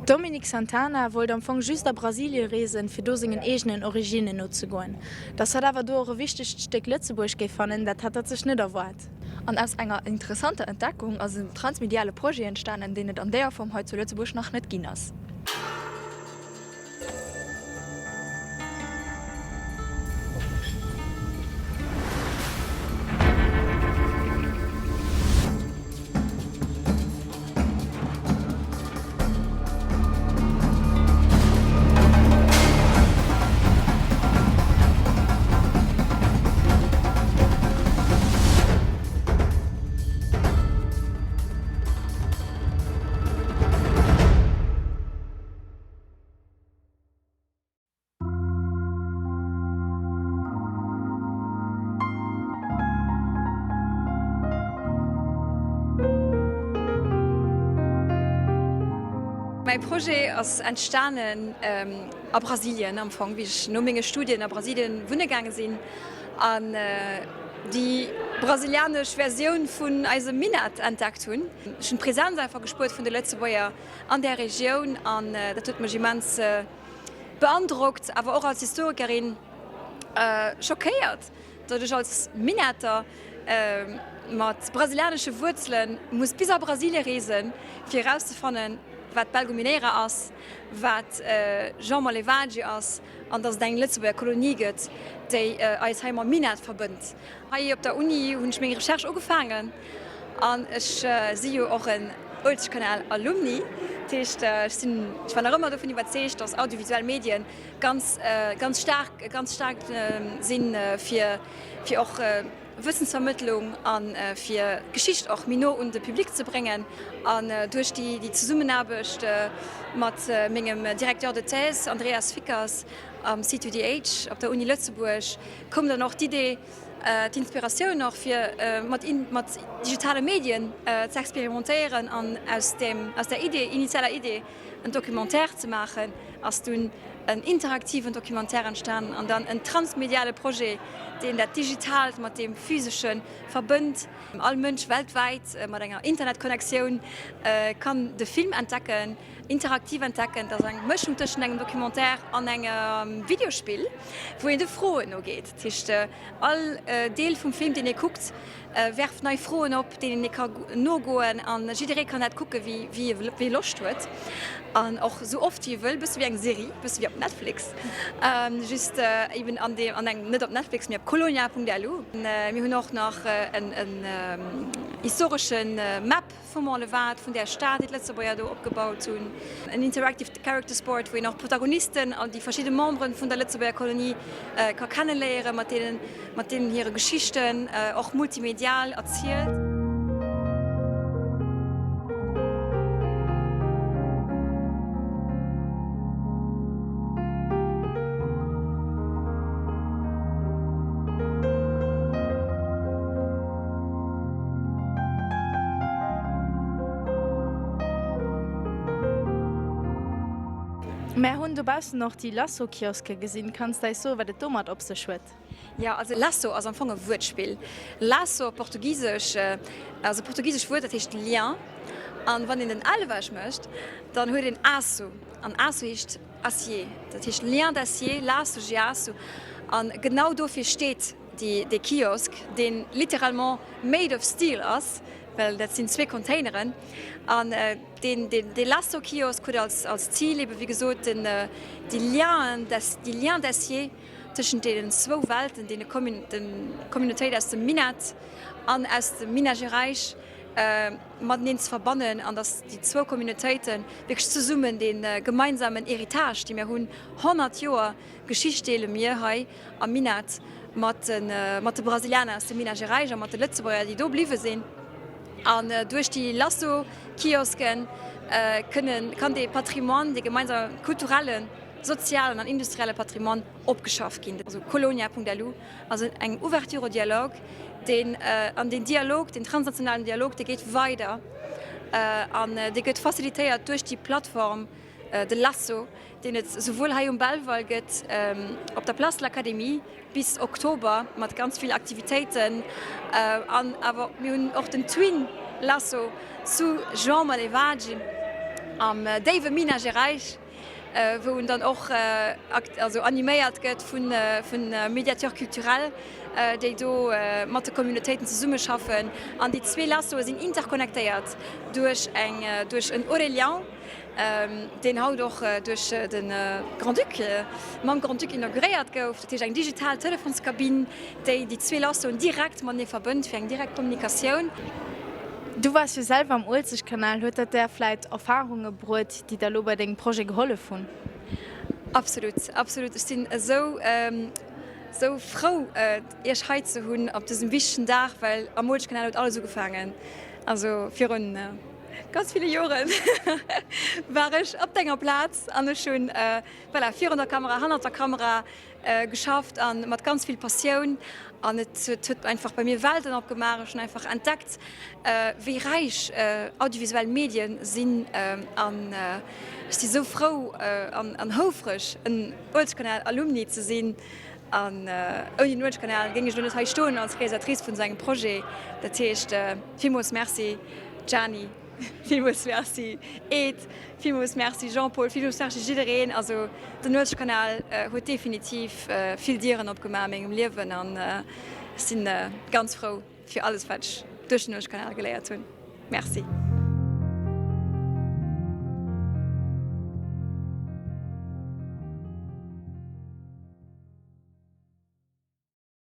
D'Dominique Santana wollt am Fong just a Brasilie reesen, fir do sengen eegenen Originnen nozegoen. Dass hatt awer do och e wichtegt Stéck Lëtzebuerg géif fannen, dat hat hatt sech net erwaart. An aus enger interessanter Entdeckung ass en transmediale Projet entstanen, deen et an déier Form hei zu Lëtzebuerg nach net ginn ass. Mäi Projet ass entstanen a Brasilien am Fong, wéi ech no menge Studien a Brasilien wunne gaange sinn an déi brasilianesch Versioun vun eisem Minett entdeckt hunn. Ech hunn d'Präsenz einfach gespuert vun de Lëtzebuerger an där Regioun an dat huet mech immens beandrockt, awer och als Historikerin schockéiert, datt ech als Minetter mat brasilianesche Wuerzele muss bis a Brasilie reesen, fir erauszefannen, wat Belgo Mineira ass, wat Jean Monlevade ass an datt et eng Lëtzebuerger Kolonie gëtt, déi eis hei mam Minett verbënnt. Hei op der Uni hunn ech meng Recherche ugefaangen an ech si jo och en Uelzechtkanal-Alumni. Dat heescht, ech sinn, ech war nach ëmmer dovun iwwerzeegt, datt audiovisuell Medien ganz, ganz staark, ganz staark sinn, fir, fir och Wëssensvermëttlung a fir d'Geschicht och méi no un de Public ze bréngen. An duerch déi, déi Zesummenaarbecht mat mengem Directeur de thèse Andreas Fickers am C2DH op der Uni Lëtzebuerg koum dann och d'Idee, d'Inspiratioun och fir mat mat digitale Medien ze experimentéieren an aus dem aus der Idee, initialer Idee en Documentaire ze maachen, ass dunn en interaktiven Documentaire entstanen an dann en transmediale Projet, deen dat Digitaalt mat deem Physesche verbënnt. All Mënsch weltwäit mat enger Internetconnectioun kann de Film entdecken. Interaktiv entdecken, dat ass eng Mëschung tëschent engem Documentaire an engem Videospill, wou een de Froen nogeet. Dat heescht, all Deel vum Film, deen ee kuckt, werft nei Froen op, deenen ee ka nogoen a jidderee kann dat kucke wéi e Loscht huet an och esou oft wéi e wëll, bësse wéi eng Serie, bësse wéi op Netflix, just eben an engem, net op Netflix, mee op kolonia.lu. Mir hunn och nach en historesche Map. Vum Monlevade, vun där Stad, déi d'Lëtzebuerger do opgebaut hunn. En interactive characters board, wou een och d'Protagonisten an déi verschidde Memberen vun der Lëtzebuerger Kolonie ka kenneléieren, mat deenen, mat deenen hire Geschichten, och multimedial erzielt. Mär hunn dobaussen och déi Lasso-Kioske gesinn. Kanns de eis soen, wat et domat op sech huet? Jo, also Lasso ass am Fong e Wuertspill. Laço op Portugisesch ass e portugisescht Wuert, dat heescht Lien. An wann een den L ewech mécht, dann huet een Aço. An Aço heescht Acier. Dat heescht Lien d'acier, Laço de aço. An genau dofir steet dee Kiosk, deen littéralement made of steel ass, well dat sinn zwee Containeren, an deen dee Lasso-Kiosk huet als als Zil ebe wéi gesot den déi Lienen déi Liens d'acier tëschent deenen zwou Welten, deene Communautéit aus dem Minett an aus dem Minas Gerais mateneen ze verbannen an datt déi zwou Communautéite wierklech zesummen dee gemeinsamen Héritage, dee mir hunn, 100 Joer Geschicht deele mir hei am Minett mat de Brasilianer aus dem Minas Gerais a mat de Lëtzebuerger, déi do bliwwe sinn. An duerch déi Lasso-Kiosken kënnen, kann dee Patrimoine, dee gemeinsame kulturellen, sozialen an industrielle Patrimoine opgeschafft ginn. Also Colonia.lu ass eng Ouverture au dialogue, deen, an deen Dialog, deen transnationalen Dialog, dee geet weider an dee gëtt facilitéiert duerch déi Plattform, de Lasso, deen et souwuel hei um Belval gëtt, op der Place de l'Académie bis Oktober mat ganz vill Aktivitéiten an awer mir hunn och den Twin Lasso zu Jean Monlevade. Am déiwe Minas Gerais, wou en dann och also animéiert gëtt vu Médiateurs culturels, déi do mat de Communautéiten zesummeschaffen. An déi zwee Lassoe sinn interconnectéiert duerch eng duerch en Orelhão, deen haut och duerch de Grand-Duc, mam Grand-Duc inauguréiert gouf. Dat heescht eng digital Telefonskabinn, déi déi zwee Lassoen direkt matenee verbënnt fir eng direkt Kommunikatioun. Du waars jo selwer am Uelzechtkanal. Huet dat där vläit Erfarunge bruet, déi der elo bei dengem Projet gehollef hunn? Absolut, absolut. Ech sinn esou, esou frou, Iech hei ze hunn op dësem wichtegen Dag, well am Uelzechtkanal huet alles ugefaangen. Also virun ganz ville Jore war ech op denger Plaz an ech hunn, voilà, virun der Kamera, hannert der Kamera geschafft an mat ganz vill Passioun an et huet einfach bei mir Welten opgemaach. Ech hunn einfach entdeckt wéi räich audiovisuell Medien sinn an ech si sou frou an houfreg en Uelzechtkanal Alumni ze sinn an ouni den Uelzechtkanal géing ech elo net hei stoen als Realisatrice vun esou engem Projet. Dat heescht villmools Merci Gianni. Villmools Merci Ed, villmools Merci Jean-Paul, villmools Merci jiddereen. Also den Uelzechtkanal huet definitiv vill Dieren opgemaach a mengem Liewen an ech si ganz frou fir alles wat ech duerch den Uelzechtkanal geléiert hunn. Merci.